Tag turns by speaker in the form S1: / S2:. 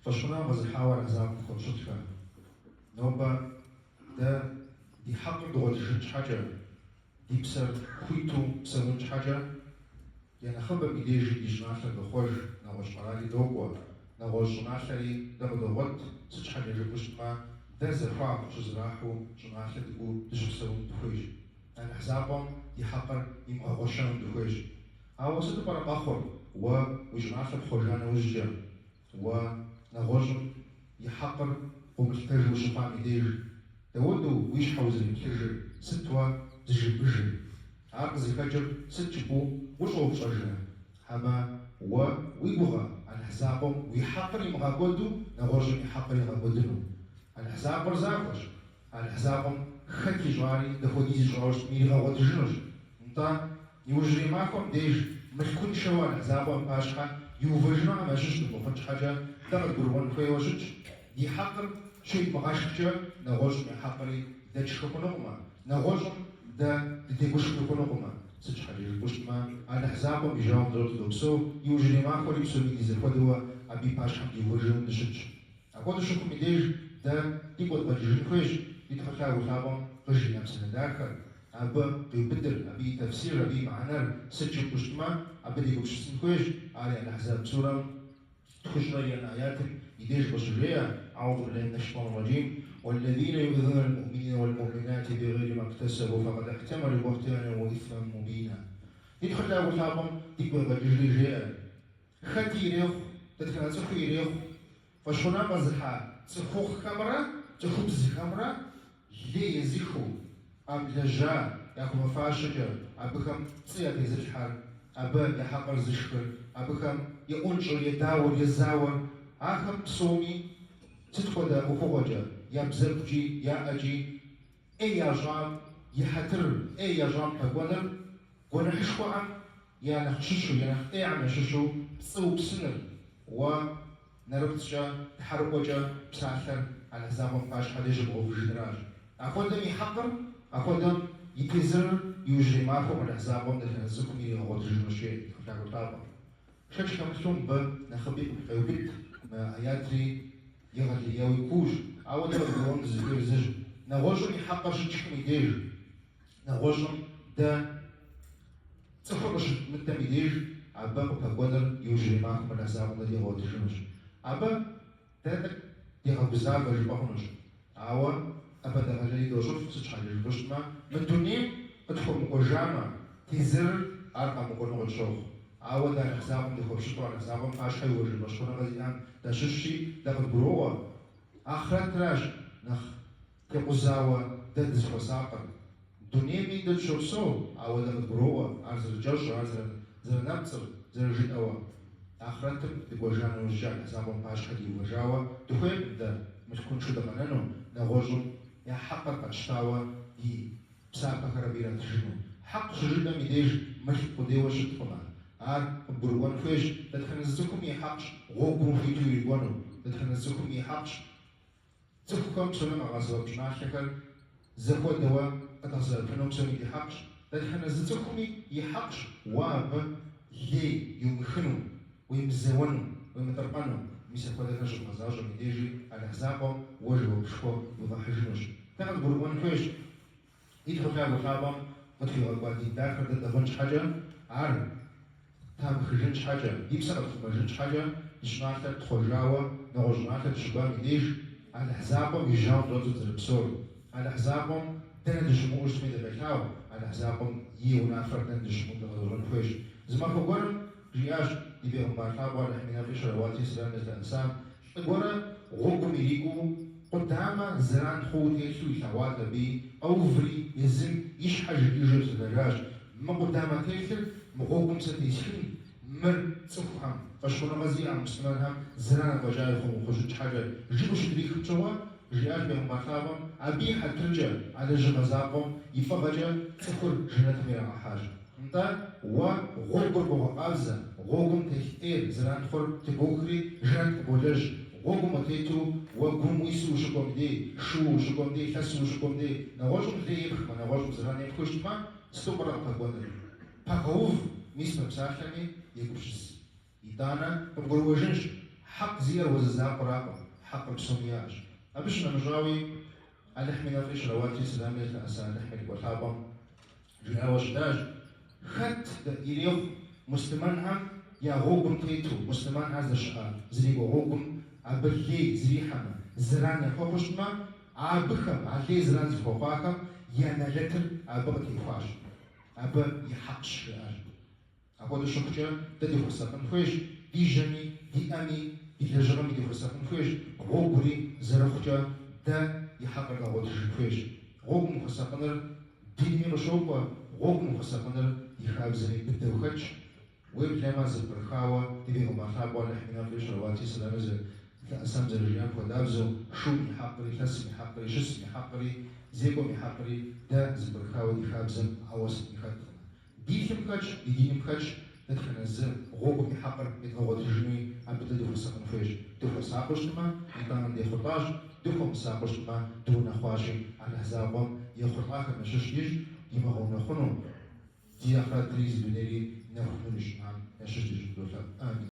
S1: Фӏэщхъуныгъэ къэзыхьауэ Алыхь закъуэм хуэпщылӏхэ. Нобэ дэ ди хьэкъыр дгъуэтыжын щхьэкӏэ, ди псэр хуиту псэун щхьэкӏэ, я нэхъыбэм и дежи ди щӏыналъэр дохъуэж, нэгъуэщӏ къэрали докӏуэ, нэгъуэщӏ щӏыналъэри дэ къыдогъуэт, сыт щхьэкӏэ жыпӏэу щытмэ, дэ захуагъ щызэрахьэу щӏыналъэ дыкӏуэу дыщыпсэун дыхуейщ. Алыхь закъуэм ди хьэкъыр имыгъэгъуэщэну дыхуейщ. Ауэ сыту пӏэрэ къэхъур уэ уи щӏыналъэр пхъуэжа нэужькӏэ, уэ нэгъуэщӏым и хьэкъыр къыумылъытэжу ущыхъуам и деж, дауэдэу уи щхьэ узэреплъыжыр, сыт уэ зыжепӏэжыр? Ар къызыхэкӏыр сыт жыпӏэу ущӏэупщӏэжрэ? Хьэмэ уэ уи гугъэ Алыхь закъуэм уи хьэкъыр имыгъэкӏуэду нэгъуэщӏым и хьэкъыр игъэкӏуэдыну? Алыхь закъуэр захуэщ. Алыхь закъуэм хэт ищӏари, дапхуэдиз ищӏауэ щытми, иригъэгъуэтыжынущ. Нтӏэ, иужьрей махуэм деж мылъкуншэу Алыхь закъуэм и пащхьэ иувэжынухэм ящыщ дымыхъун щхьэкӏэ дэ къыдгурыӏуэн хуейуэ щытщ, ди хьэкъыр щедмыгъэшхкӏэ нэгъуэщӏым и хьэкъри дэ тшхы хъунукъымэ, нэгъуэщӏым дэ дытегушхуи хъунукъымэ. Сыт щхьэкӏэ жыпӏэу щытмэ, Алыхь закъуэм и жьауэм дыщӏэту допсэу, иужьрей махуэри псоми ди зэхуэдэуэ абы и пащхьэм диувэжыну дыщытщ. Апхуэдэу щыхъум и деж дэ дигу къэдгъэкӏыжын хуейщ ди Тхьэу Лъагэу Лъапӏэм къыжриӏа псалъэ дахэр, абы къиубыдыр, абы и тэфсирыр, абы и мыхьэнэр сыт жыпӏэу щытмэ, абы дегупсысын хуейщ, ари Аль-Ахьзаб сурэм тхущӏрэ еянэ аятым и деж къыщыжеӏэ, Аӏузу биллахи минаш шейтӏани раджим, Уэллэзинэ юӏзунэл муӏмининэ уэл-муӏминати бигъейри ма ктасабу факъад ихьтэмэлу бухтанэн уа исмэн мубина. Ди Тхьэу Лъагэу Лъапӏэм дигу къегъэкӏыжри жеӏэ, Хэти ирехъу, дэтхэнэ цӏыхуи ирехъу, фӏэщхъуныгъэ къэзыхьа цӏыхухъухэмрэ цӏыхубзхэмрэ лей езыхыу, къамылэжьа яхуэмыфащэкӏэ абыхэм пцӏы ятезылъхьэр, абы я хьэкъыр зышхыр, абыхэм еӏунщӏыр, едауэр, езауэр, ахэм псоми сыт хуэдэ ӏуэхугъуэкӏэ, я бзэгукӏи, я ӏэкӏи ӏей ящӏам и хьэтырыр, ӏей ящӏам пэкӏуэныр гуэныхьышхуэхэм я нэхъ щыщу, я нэхъ ӏейхэм ящыщу пцӏы упсыныр, уэ нэрыпцӏкӏэ, тхьэрыӏуэкӏэ псалъэр Алыхь закъуэм пащхьэ деж щыбгъэувыжыныращ. Апхуэдэм и хьэкъыр, апхуэдэм и тезырыр иужьрей махуэм Алыхь закъуэм дэтхэнэ цӏыхум иригъэгъуэтыжынущ, жеӏэ ди Тхьэу Лъагэу Лъапӏэм. Шэч хэмылъу мыбы нэхъыби къеубыд, мы аятри егъэлеяуи куущ, ауэ дэ къыдгурыӏуэну дызыхуейр зыщ, нэгъуэщӏым и хьэкъыр щытшхым и деж, нэгъуэщӏым дэ цӏыхур къыщыдмыдэм и деж абы къыпэкӏуэныр иужьрей махуэм Алыхь закъуэм дэ дигъэгъуэтыжынущ. Абы дэ тӏэкӏу дегъэгузавэ жыпӏэ хъунущ. Ауэ ӏэпэдэгъэлэли дощӏыф, сыт щхьэкӏэ жыпӏэу щытмэ, мы дунейм къытхуэмыкӏуэжамэ, тезырыр ар къэмыкӏуэну къытщохъу. Ауэ дэ Алыхь закъуэм дыхуэпщылӏу Алыхь закъуэм пащхьэ иувэжын фӏэщхъуныгъэ зиӏэм дащыщщи, дэ къыдгуроӏуэ, ахърэтращ нэхъ текъузауэ дэ дызыхуэсакъыр. Дунейми дэ дыщопсэу, ауэ дэ къыдгуроӏуэ ар зэрыкӏэщӏыр, ар зэрынэпцӏыр, зэрыжиӏэуэ. Ахърэтым дыкӏуэжа нэужькӏэ Алыхь закъуэм пащхьэ диувэжауэ дыхуейкъым дэ мылъкуншэу дыкъэнэну, нэгъуэщӏым я хьэкъыр къэтщтауэ ди псапэхэр абы иратыжыну. Хьэкъ щыжытӏэм и деж мылъку къудейуэ щыткъымэ. Ар къыбгурыӏуэн хуейщ, дэтхэнэ зы цӏыхуми и хьэкъщ гъуэгум хуиту ирикӏуэну, дэтхэнэ зы цӏыхуми и хьэкъщ цӏыхухэм псоми къагъэсэбэп щӏыналъэхэр зэхуэдэуэ къэдгъэсэбэпыну псоми ди хьэкъщ. Дэтхэнэ зы цӏыхуми и хьэкъщ уэ абы лей иумыхыну, уемызэуэну, уемытӏыркъэну. Мис апхуэдэхэр щыбгъэзащӏэм и дежи Алыхь закъуэм уэ жэуапышхуэ уигъэхьыжынущ. Дэ къыдгурыӏуэн хуейщ, ди Тхьэу Лъагэу Лъапӏэм къытхуигъэкӏуа дин дахэр дэ тӏыгъын щхьэкӏэ, ар ттрамыхыжын щхьэкӏэ, ди псэр къэтхъумэжын щхьэкӏэ, ди щӏыналъэр тхъуэжауэ нэгъуэщӏ щӏыналъэ дыщыкӏуам и деж Алыхь закъуэм и жьауэм дыщӏэту дызэрыпсэур. Алыхь закъуэм дэнэ дыщымыӏэу щытми дыкъелъагъу, Алыхь закъуэм и унафэр дэнэ дыщымыӏэу дгъэзэщӏэн хуейщ. Зы махуэ гуэрым жиӏащ ди бегъымбар лъапӏэу Алыхьым и нэфӏи щэлэуати сэламри зылъэӏэсам, лӏы гуэрэ гъуэгум ирикӏуэу къудамэ зэран хъууэ телъу илъэгъуат абыи, къэуври езым и щхьэ жиӏэжу епсэлъэжащ, Мы къудамэ телъыр мы гъуэгум сэ тесхын, мыр цӏыхухэм, фӏэщхъуныгъэ зиӏэ муслъымэнхэм зэран афӏэкӏа яхуэмыхъужын щхьэкӏэ, жиӏэу щытрихым щыгъуэ, жиӏащ бегъымбар лъапӏэм, абы и хьэтыркӏэ, а лэжьыгъэ закъуэм и фӏыгъэкӏэ цӏыхур жэнэтым ирагъэхьащ. Нтӏэ, уэ гъуэгур богъэкъабзэ, гъуэгум телъ ӏейр, зэран хъур тыбохри, жэнэт къыболэжь. Гъуэгум утету уэ гум уису ущыкӏуэм дей, шууэ ущыкӏуэм дей, лъэсу ущыкӏуэм дей, нэгъуэщӏым лей епхмэ, нэгъуэщӏым зэран епхыу щытмэ, сыту пӏэрэ къыпэкӏуэнур? Пэгъэув, мис мы псалъэми егупсыс. Итӏанэ къыбгурыӏуэжынщ. Хьэкъ зиӏэр уэ зы закъуэракъым, хьэкъыр псоми яӏэщ. Абы щынэмыщӏауи, Алыхьым и нэфӏри щэлэуатри сэламри зылъэӏэса Алыхьым и лӏыкӏуэ лъапӏэм жиӏауэ щытащ, Хэт ирехъу муслъымэнхэм я гъуэгум тету, муслъымэнхэр здэщыӏэ зрикӏуэ гъуэгум абы лей зрихьэмэ, зэран яхуэхъуу щытмэ, абыхэм, а лей зэран зыхуэхъуахэм я нэлэтыр абы къытехуащ, абы и хьэкъщ, жиӏащ. Апхуэдэу щыхъукӏэ, дэ дыхуэсакъын хуейщ, ди жьэми, ди ӏэми, ди лэжьыгъэми дыхуэсакъын хуейщ, гъуэгури зэрыхъукӏэ дэ и хьэкъыр дгъэгъуэтыжын хуейщ. Гъуэгум ухуэсакъыныр динми къыщокӏуэ, гъуэгум ухуэсакъыныр ди хабзэми быдэу хэтщ. Уеблэмэ, зэпкърыхауэ ди бегъымбар лъапӏэу Алыхьым и нэфӏри щэлэуатри сэламри зылъэӏэсам зэрыжиӏам хуэдабзэу, шум и хьэкъри, лъэсым и хьэкъри, щысым и хьэкъри, зекӏуэм и хьэкъри дэ зэпкърыхауэ ди хабзэм ауэ сытми хэткъым. Ди лъым хэтщ, ди диным хэтщ, дэтхэнэ зы гъуэгум и хьэкъыр едгъэгъуэтыжынуи абы дэ дыхуэсакъын хуейщ. Дыхуэсакъыу щытмэ, итӏанэ дехъулӏащ, дыхуэмысакъыу щытмэ, дыунэхъуащи, Алыхь закъуэм ехъулӏахэм ящыщ дищӏ, димыгъэунэхъуну, ди ахърэтри зи дунейри нэху нур ищӏам ящыщ дищӏыну долъэӏу. Амин.